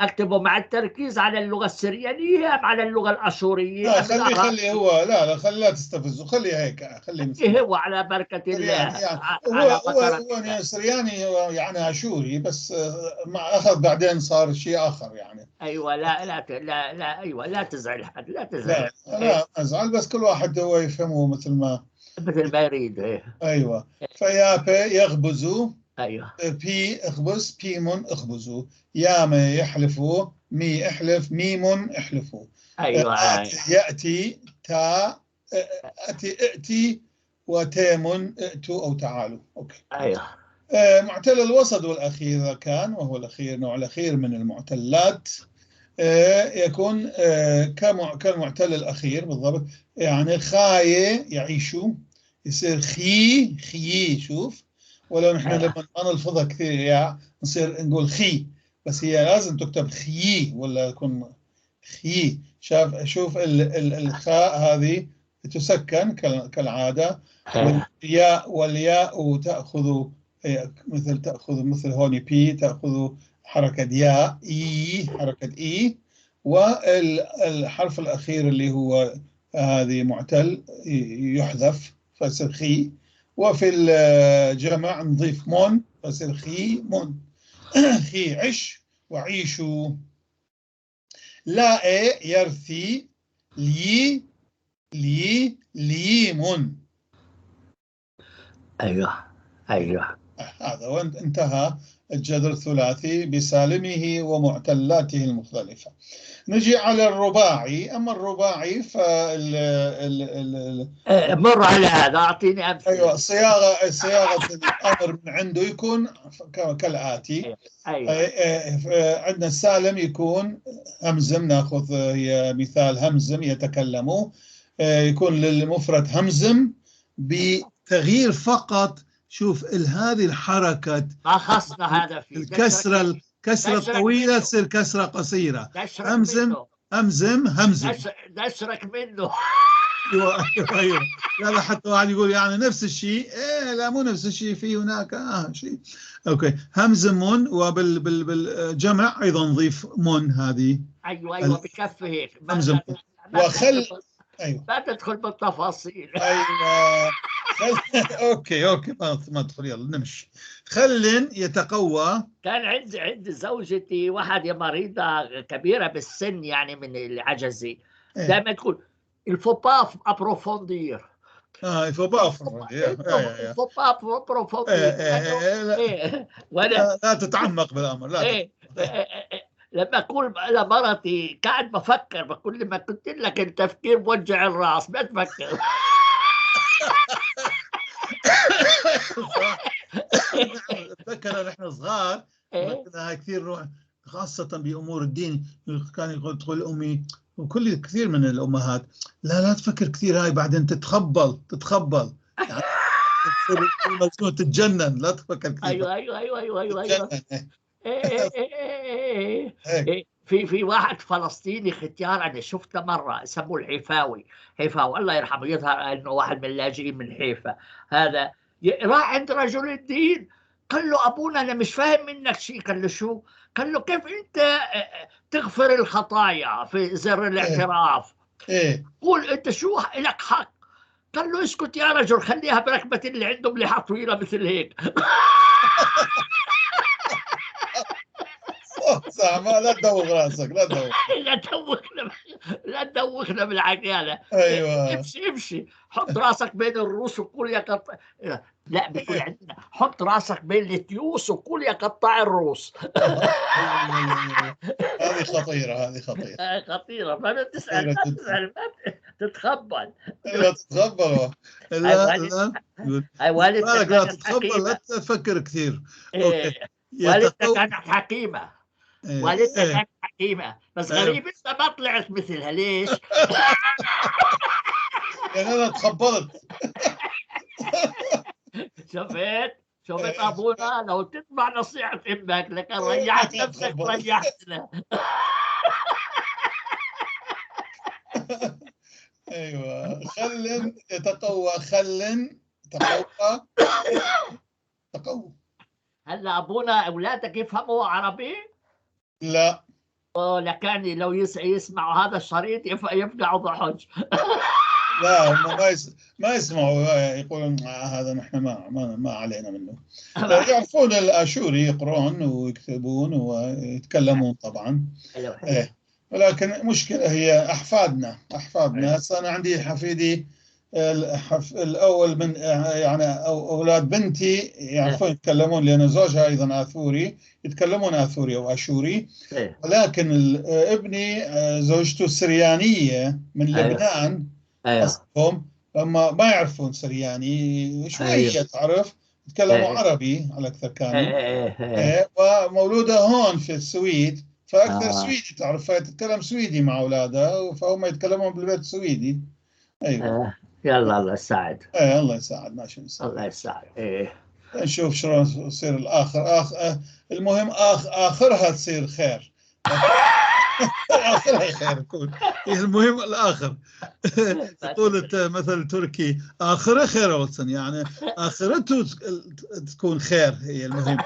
اكتبه مع التركيز على اللغة السريانية ام على اللغة الاشورية؟
لا خلي خلي هو، لا لا خلي، لا تستفزه، خلي هيك، خلي
هو على بركة الله.
يعني هو هو سرياني يعني اشوري، بس مع اخذ بعدين صار شيء اخر يعني.
ايوه لا لا لا لا ايوه لا تزعل حد، لا تزعل.
لا لا ازعل، بس كل واحد هو يفهمه مثل ما
يريد.
ايوه. فيابي يخبزوا.
ايوه.
بي اخبز، بيمون اخبزوا. ياما يحلفوا، مي احلف، ميمون احلفوا.
ايوه.
ياتي تا اتي ائتي، وتيمون ائتوا او تعالوا. okay.
ايوه.
معتل الوسط والاخير كان، وهو الاخير، نوع الاخير من المعتلات، يكون كالمعتل الاخير بالضبط. يعني خاية يعيشوا يصير خي خيي. شوف، ولو نحن لما ما نلفظها كثير يا نصير نقول خي، بس هي لازم تكتب خيي ولا يكون خي. شاف شوف الخاء هذه تسكن كالعادة، والياء والياء تأخذ مثل، تأخذ مثل هون بي، تأخذ حركة ياء إي، حركة إي، والحرف الأخير اللي هو هذه معتل يحذف فيصير خي. وفي الجمع نضيف مون فيصير خي مون. خي عش وعيشوا. لا يرثي لي لي ليمون.
ايوه ايوه.
هذا وانتهى الجذر الثلاثي بسالمه ومعتلاته المختلفة. نجي على الرباعي. أما الرباعي فال ال ال
مر على هذا، أعطيني أمثلة.
أيوة، صياغة الأمر من عنده يكون كالآتي.
أيوة.
عندنا السالم يكون همزم، نأخذ هي مثال همزم يتكلم، يكون للمفرد همزم بتغيير فقط. شوف هذه الحركة
ما خصنا هذا فيه.
الكسرة الطويلة تصير كسرة قصيرة. همزم همزم همزم،
دشرك منه.
ايوه ايوه، لا حتى واحد يقول يعني نفس الشيء. ايه لا مو نفس الشيء، في هناك شيء. okay، همزم وبال بال بالجمع ايضا نضيف من هذه.
ايوه بكفي هيك
همزم وخل. ايوه
ما تدخل بالتفاصيل.
ايوه okay ما ادخل، يلا نمشي. خل يتقوى.
كان عند زوجتي واحدة مريضة كبيرة بالسن، يعني من العجزة، دائما تقول il faut pas approfondir.
Il faut pas approfondir.
il faut pas approfondir.
لا تتعمق بالامر، لا.
لما اقول لمرتي قاعد بفكر، بقول لما قلت لك التفكير بوجع الراس، ما تفكر.
صح. اتذكر نحن صغار كنا كثير نروح، خاصة بأمور الدين، كان يقول تقول أمي وكل كثير من الأمهات لا تفكر كثير، هاي بعدين تتخبل يعني تصير تتجنن، لا تفكر كثير.
أيوه أيوه أيوه أيوه أيوه. إيه. في واحد فلسطيني ختيار انا شفته مرة، سموه الحيفاوي، حيفاوي الله يرحمه، يظهر انه واحد من اللاجئين من حيفا. هذا راح عند رجل الدين، قال له ابونا انا مش فاهم منك شيء. قال له شو؟ قال له كيف انت تغفر الخطايا في زر الاعتراف؟
إيه؟
قول انت شو لك حق. قال له اسكت يا رجل، خليها بركبه اللي عندهم لحى طويلة مثل هيك.
صح، ما لا تدوخ راسك، لا تدوخ.
لا تدوخنا بالعجالة.
ايوه
امشي، حط راسك بين الروس وقول يا قطع. لا بيكون عندنا حط راسك بين التيوس وقول يا قطاع الروس.
هذه خطيرة، هذه خطيرة،
خطيرة. ما تسأل، ما تسأل، ما تتخبل.
لا تتخبل، لا لا
والدتك
لا تتخبل، لا تفكر كثير. okay،
والدتك كانت حكيمة. والدتك كانت حكيمة، بس غريب انت ما طلعت مثلها، ليش؟
يعني انا تخبلت.
شفت ابونا، لو تتبع نصيحة امك لكان ريحت نفسك وريحتنا.
ايوه، خل يتقوى، خل تقوى تقوى.
هلا ابونا اولادك يفهموا عربي؟
لا.
لكان لو يسمعوا هذا الشريط يفقعوا ضحك.
لا هم ما يسمعوا، يقولون هذا نحن ما علينا منه. يعرفون الاشوري، يقرون ويكتبون ويتكلمون طبعا. إيه. ولكن مشكلة هي احفادنا. هسه انا عندي حفيدي الأول من يعني أولاد بنتي يعرفون يتكلمون، لأن زوجها أيضا آثوري، يتكلمون آثوري أو آشوري. ولكن ابني زوجته سريانية من لبنان. أصلهم هم ما يعرفون سرياني شوية، تعرف يتكلموا عربي على أكثر كانوا. ومولودة هون في السويد، فأكثر سويدي تعرف، فتتكلم سويدي مع أولادها، فهم يتكلمون بالبيت سويدي. ايوه.
يلا الله يساعد.
ايه الله يساعد، ماشي نساعد.
الله يساعد. ايه
نشوف شلون يصير الاخر. المهم اخرها تصير خير. اخرها خير يكون. المهم الاخر. يقول مثل تركي اخره خير olsun، يعني اخرته تكون خير، هي المهم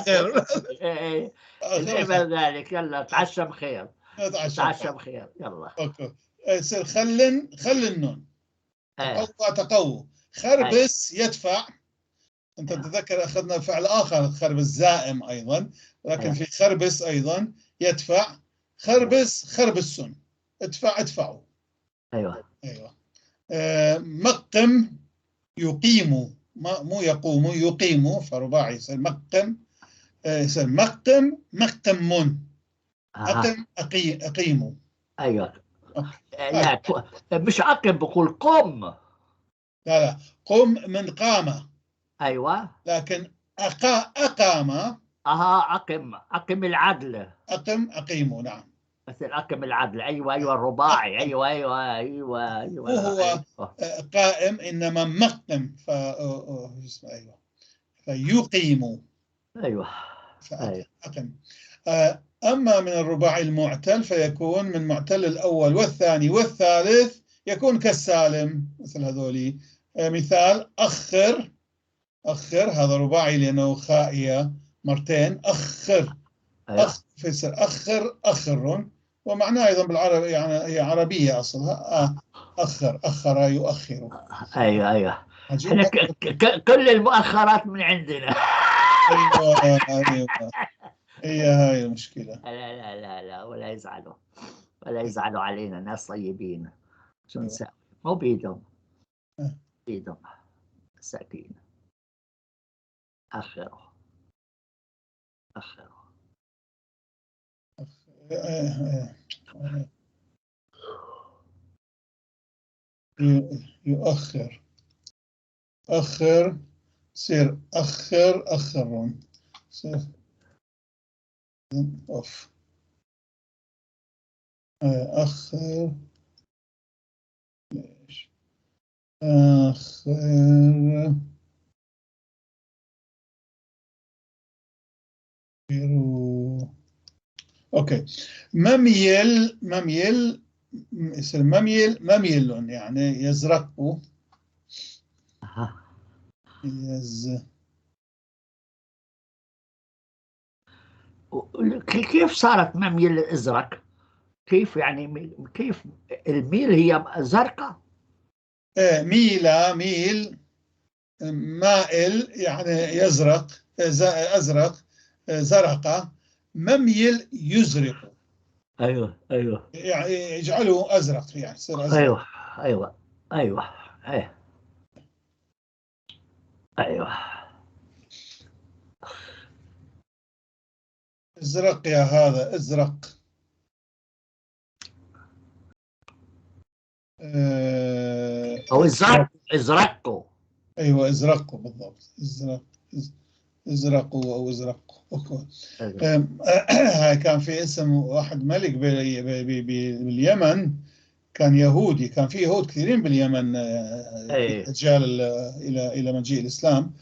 خير.
ايه ذلك. يلا تعشى بخير. تعشى بخير. يلا
okay. يصير خل النون. تقوى تقوى. خربس يدفع. انت تتذكر اخذنا فعل اخر خربس زائم ايضا، ولكن في خربس ايضا يدفع. خربس خربسون، ادفع ادفعوا.
ايوه.
مقم يقيم، مو يقوم، يقيم، فرباعي يصير مقم. يصير مقم مقم. أقم أقيموا.
أيوه. لا مش أقم، بقول قم.
لا لا، قم من قام.
أيوه.
لكن أقام.
أقم، أقم العدل.
أقم أقيموا، نعم.
مثل أقم العدل. أيوه أيوه، الرباعي. أيوه أيوه أيوه أيوه.
وهو قائم إنما مقم، أيوه فيقيم.
أيوه.
أقم. أما من الرباعي المعتل فيكون من معتل الأول والثاني والثالث، يكون كالسالم مثل هذولي. مثال أخر، أخر هذا رباعي لأنه خائية مرتين. أخر.
أيوة.
فيصير أخر أخر، ومعناه أيضا بالعربي يعني هي عربية أصلها. أخر، أخر يؤخر.
أيوه أيوه. إحنا كل المؤخرات من عندنا.
أيوه أيوه، هي هاي المشكلة.
لا لا لا لا، ولا يزعلوا، ولا يزعلوا علينا، ناس طيبين. شو نسوي؟ مو بيدهم، بيدهم مساكين. أخروا أخروا.
يؤخر، أخر، صير أخر أخر، صير أوف، أخر، ليش أخر، okay. مميل، مميل يصير مميل مميل، يعني يزرق.
كيف صارت مميل ازرق؟ كيف يعني، كيف الميل هي زرقاء؟
ايه، ميلة، ميل، مائل يعني يزرق، ازرق، زرقة. مميل يزرق.
ايوه ايوه،
يعني يجعله ازرق، يعني يصير ازرق.
ايوه ايوه ايوه ايوه ايوه.
ازرق يا هذا، ازرق.
او ازرق، ازرقوا.
ايوه ازرقوا بالضبط، ازرق، ازرقوا او ازرقوا. هاي كان في اسم واحد ملك باليمن، كان يهودي، كان في يهود كثيرين باليمن في الأجيال الى مجيء الاسلام.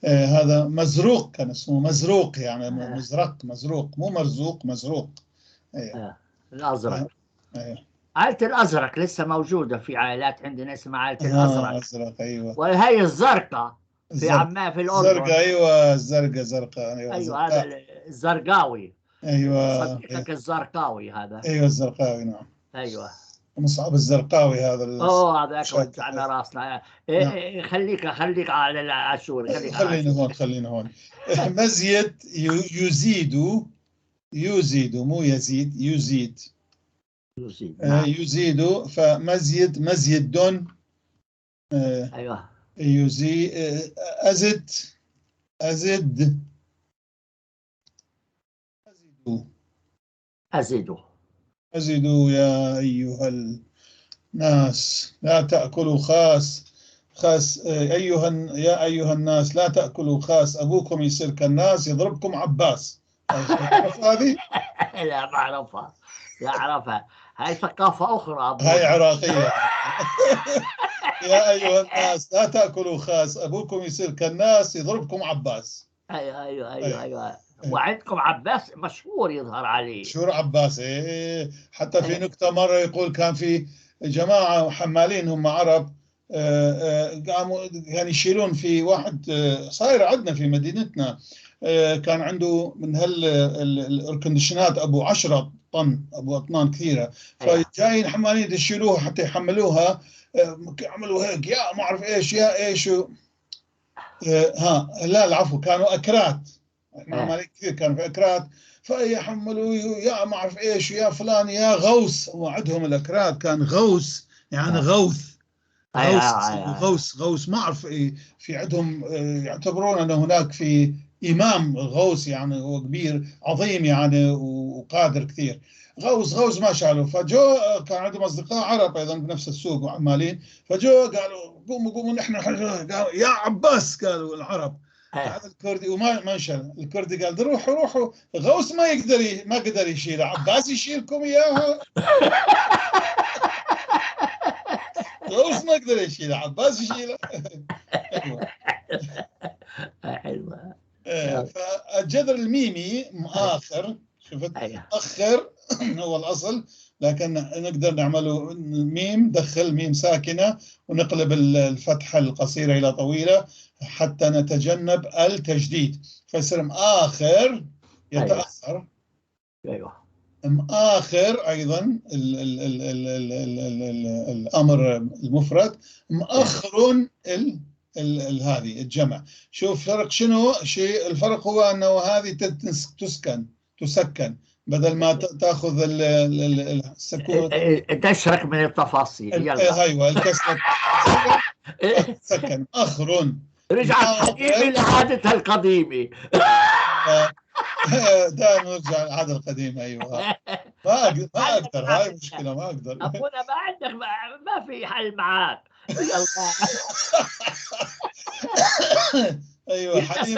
هذا مزروق، كان اسمه مزروق، يعني مزرق، مزروق، مو مرزوق، مزروق.
أيوه. الازرق. أيوه. عائلة الازرق لسه موجودة في عائلات عندنا اسمها عائلة الازرق.
ازرق، ايوه.
وهي الزرقاء في عمان في الاردن.
الزرقاء، ايوه، الزرقاء، زرقاء،
ايوه، ايوه هذا الزرقاوي.
ايوه،
صديقك الزرقاوي هذا.
ايوه الزرقاوي، نعم.
ايوه،
مصعب الزرقاوي هذا.
هذا وجعنا راسنا. إيه، خليك خليك على العاشور، خليك.
خلينا هون، خلينا هون. مزيد يزيد، يزيد مو يزيد، يزيد،
يزيد، نعم.
يزيد، فمزيد مزيد.
ايوه،
يزيد، أزد، أزد، أزيد،
أزيدوا،
أزدوا يا أيها الناس لا تأكلوا خاس، خاس، أيها، يا أيها الناس لا تأكلوا خاس، أبوكم يصير كالناس يضربكم عباس. هذه؟
لا ما أعرفها، لا أعرفها، هاي ثقافة أخرى.
هاي عراقية. يا أيها الناس لا تأكلوا خاس، أبوكم يصير كالناس يضربكم عباس.
أيوه أيوه أيوه أيوه. وعندكم عباس مشهور يظهر عليه.
مشهور عباس، إيه. حتى في نكتة مرة يقول كان في جماعة حمالين هم عرب، قاموا يعني يشيلون في واحد صاير عندنا في مدينتنا، كان عنده من هال air condition ات ابو 10 طن، ابو اطنان كثيرة، فجايين حمالين يشيلوها حتى يحملوها، عملوا هيك يا ما اعرف ايش يا ايش ها لا العفو كانوا اكرات، احنا عمالين كثير كانوا في اكرات، فيحملوا يا ما اعرف ايش يا فلان يا غوث، وعندهم الاكراد كان غوث يعني غوث غوث غوث غوث ما اعرف إيه، في عندهم يعتبرون ان هناك في إمام غوث، يعني هو كبير عظيم يعني وقادر كثير. غوث ما شالوا. فجو كان عندهم أصدقاء عرب أيضا بنفس السوق وعمالين، فجو قالوا قوموا قوموا نحن، قالوا يا عباس، قالوا العرب. هذا الكردي وما انشل. الكردي قال روحوا روحوا، غوث ما يقدر، ما قدر يشيل، عباس يشيلكم اياها. غوث ما قدر يشيلها، عباس يشيلها. ايوه
حلوه.
فالجذر الميمي مآخر، شفت؟ أخر هو الأصل، لكن نقدر نعمله ميم، دخل ميم ساكنة ونقلب الفتحة القصيرة إلى طويلة حتى نتجنب التجديد، فيصير مآخر يتأخر.
أيوه.
مآخر أيضا ال ال ال ال ال ال ال ال الأمر المفرد، مأخر ال هذه الجمع. شوف فرق شنو؟ شيء الفرق هو أنه هذه تسكن بدل ما تاخذ السكون.
تشرك من التفاصيل. يلا.
ايوه الكسرة تسكن اخر.
رجعت حبيبي لعادتها القديمة.
دائما نرجع للعادة القديمة. ايوه ما اقدر، هاي مشكلة، ما اقدر.
ابونا ما عندك، ما في حل معاك. يلا.
ايوه حليم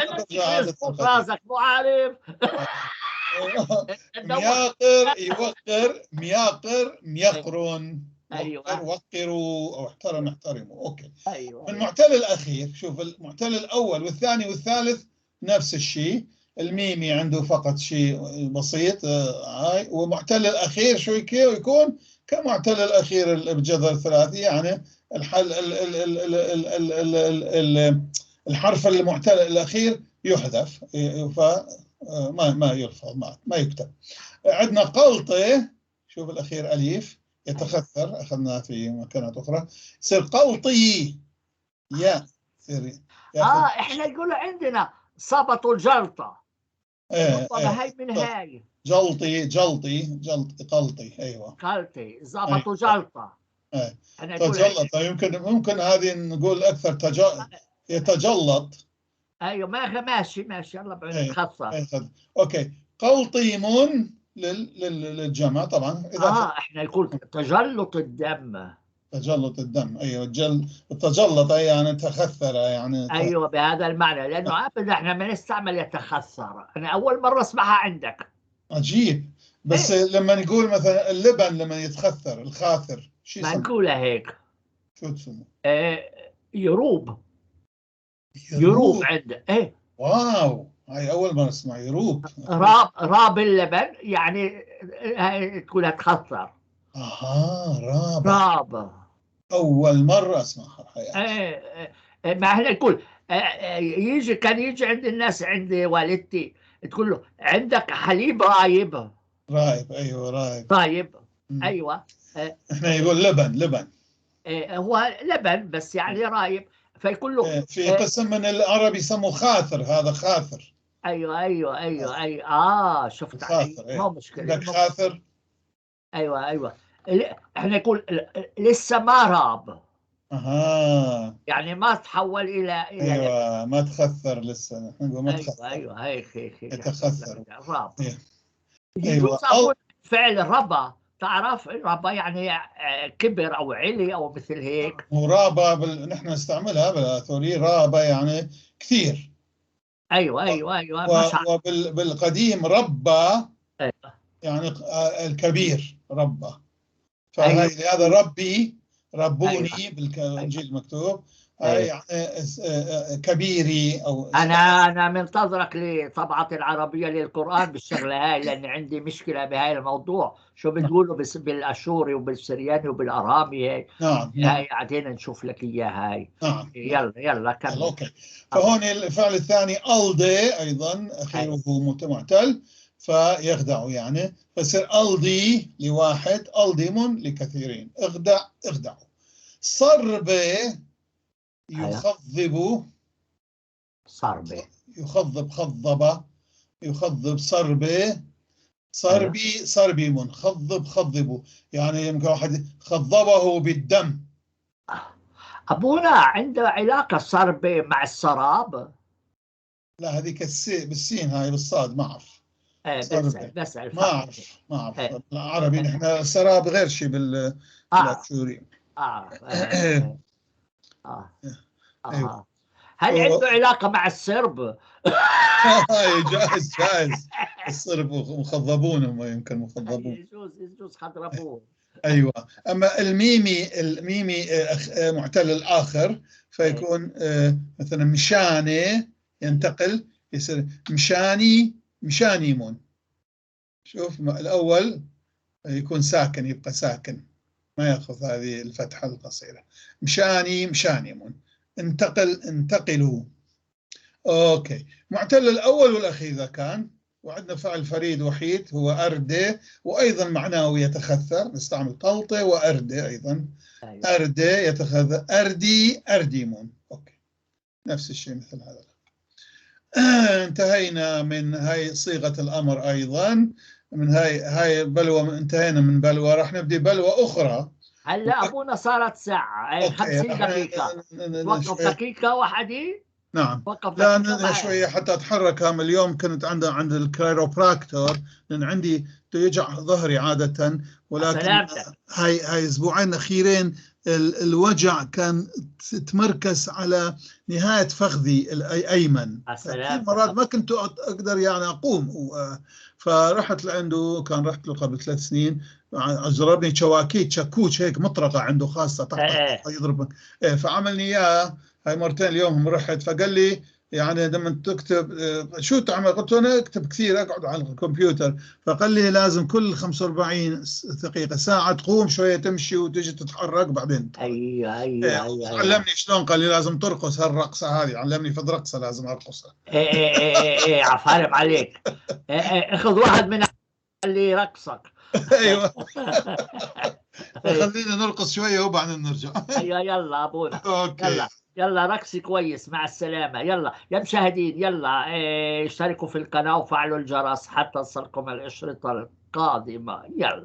راسك مو عارف.
مياقر يوقر، مياقر ميقرون.
ايوه
وقروا او احترم احترموا. okay.
ايوه.
المعتل الاخير، شوف المعتل الاول والثاني والثالث نفس الشيء، الميمي عنده فقط شيء بسيط هاي، ومعتل الاخير شو يكون كمعتل الاخير بجذر الثلاثي، يعني الحل ال ال ال ال ال ال ال الحرف المعتل الاخير يحذف، فما ما يلفظ، ما يكتب. عندنا قلطه، شوف الاخير اليف يتخثر، اخذناها في مكانات اخرى، يصير قلطي يا يصير.
احنا نقول عندنا صابته الجلطه. هاي من هاي
جلطي جلطي جلطي قلطي. ايوه
قلطي ظبطوا جلطه.
تجلط، يمكن ممكن هذه نقول اكثر يتجلط.
ايوه ماشي ماشي، يلا بعدين نتخصص.
okay. قلطيم للجمع طبعا.
اذا احنا نقول تجلط الدم.
تجلط الدم، ايوه تجلط يعني تخثر يعني.
ايوه بهذا المعنى، لانه ابدا احنا ما نستعمل يتخثر، انا اول مره اسمعها عندك.
عجيب. بس إيه؟ لما نقول مثلا اللبن لما يتخثر، الخاثر، شو
ما نقولها هيك؟
شو تسمى؟
يروب. يروب عندنا. ايه
wow، هاي اول مره اسمع يروب.
راب اللبن يعني تقولها تخثر.
اها راب.
راب
اول مره اسمعها بحياتي.
ايه ما احنا نقول يجي، كان يجي عند الناس، عند والدتي تقول له عندك حليب رايب.
رايب، ايوه رايب.
رايب. ايوه.
احنا يقول لبن لبن.
هو لبن بس يعني رايب، فيقول له
في قسم من العرب يسموه خاثر، هذا خاثر.
ايوه ايوه ايوه ايوه. شفت
خاثر.
إيه. مو مشكله.
عندك خاثر.
ايوه ايوه. احنا نقول لسه ما راب.
اها
يعني ما تحول الى
ايوه ما تخثر لسه، نحن نقول ما
أيوة
تخثر.
ايوه هيك هيك
يتخثر.
راب.
ايوه.
فعل ربى، تعرف ربى يعني كبر او علي او مثل هيك.
ورابى نحن نستعملها بالاثوري، رابى يعني كثير.
ايوه ايوه ايوه.
وبالقديم ربى.
أيوة.
يعني الكبير ربى. فهي أيوة. هذا ربي ربوني. أيوة. بالانجيل المكتوب. أيوة. يعني كبيري او
انا منتظرك لطبعه العربيه للقران بالشغله هاي، لان عندي مشكله بهاي الموضوع. شو بتقولوا بالاشوري وبالسرياني وبالارامي هاي؟
نعم.
هاي قاعدين نشوف لك اياها هاي.
نعم.
يلا يلا كمل.
okay. فهون الفعل الثاني الدي ايضا اخيره معتل فيخدع يعني، فيصير ألدي لواحد، ألديم لكثيرين. اخدع اخدعوا. صرب يخضب.
صرب
يخضب، خضب يخضب. صرب صربي صربيم. خضب خضبوا، يعني يمكن واحد خضبه بالدم.
أبونا عنده علاقة صرب مع السراب؟
لا، هذيك السي بالسين، هاي بالصاد، ما اعرف.
ايه.
صار
بسأل بسأل.
ما اعرف، ما اعرف.
إيه.
العربي نحن سراب غير شيء بالاشوري. أيوة.
هل عنده علاقة مع السرب؟
هاي جائز جائز، الصرب مخضبون هم، يمكن مخضبون.
يجوز يجوز خضربون.
ايوه، اما الميمي، الميمي معتل الاخر، فيكون مثلا مشاني ينتقل يصير مشاني مشانيمون. شوف، الاول يكون ساكن، يبقى ساكن، ما ياخذ هذه الفتحه القصيره. مشاني مشانيمون، انتقل انتقلوا. okay، معتل الاول والاخير اذا كان، وعندنا فعل فريد وحيد هو أردي، وأيضا معناه يتخثر، نستعمل قلطة وأردي أيضا. أردي يتخثر، أردي أرديمون. okay، نفس الشيء مثل هذا. انتهينا من هاي صيغة الأمر أيضا، من هاي بلوى، انتهينا من بلوى، راح نبدي بلوى أخرى.
هلا ابونا صارت ساعة 50
راح
دقيقة. وقف دقيقة واحدة.
نعم.
وقف
لا
دقيقة معي.
شوية حتى أتحرك. هم اليوم كنت عند ال chiropractor لأن عندي يوجع ظهري عادة، ولكن
سلامتك.
هاي اسبوعين اخيرين الوجع كان تمركز على نهاية فخذي الايمن.
سلامتك.
كثير مرات ما كنت اقدر يعني اقوم، فرحت لعنده، كان رحت له قبل 3 سنين، ضربني شواكيت، شاكوش هيك، مطرقه عنده خاصه تحت يضرب إيه، فعملني اياه هاي مرتين. اليوم هم رحت، فقال لي يعني لما تكتب شو تعمل؟ قلت له انا اكتب كثير، اقعد على الكمبيوتر. فقال لي لازم كل 45 دقيقة، ساعة، تقوم شوية تمشي وتجي تتحرك بعدين. علمني شلون، قال لي لازم ترقص هالرقصة هذه، علمني فد رقصة لازم ارقصها.
ايه ايه ايه ايه، عفارم عليك. إيه إيه، اخذ واحد من اللي رقصك.
ايوه، خلينا نرقص شوية وبعدين نرجع.
ايوه، يلا ابونا.
okay.
يلا يلا، رقصي كويس. مع السلامة. يلا يا مشاهدين، يلا اشتركوا في القناة وفعلوا الجرس حتى تصلكم الأشرطة القادمة. يلا.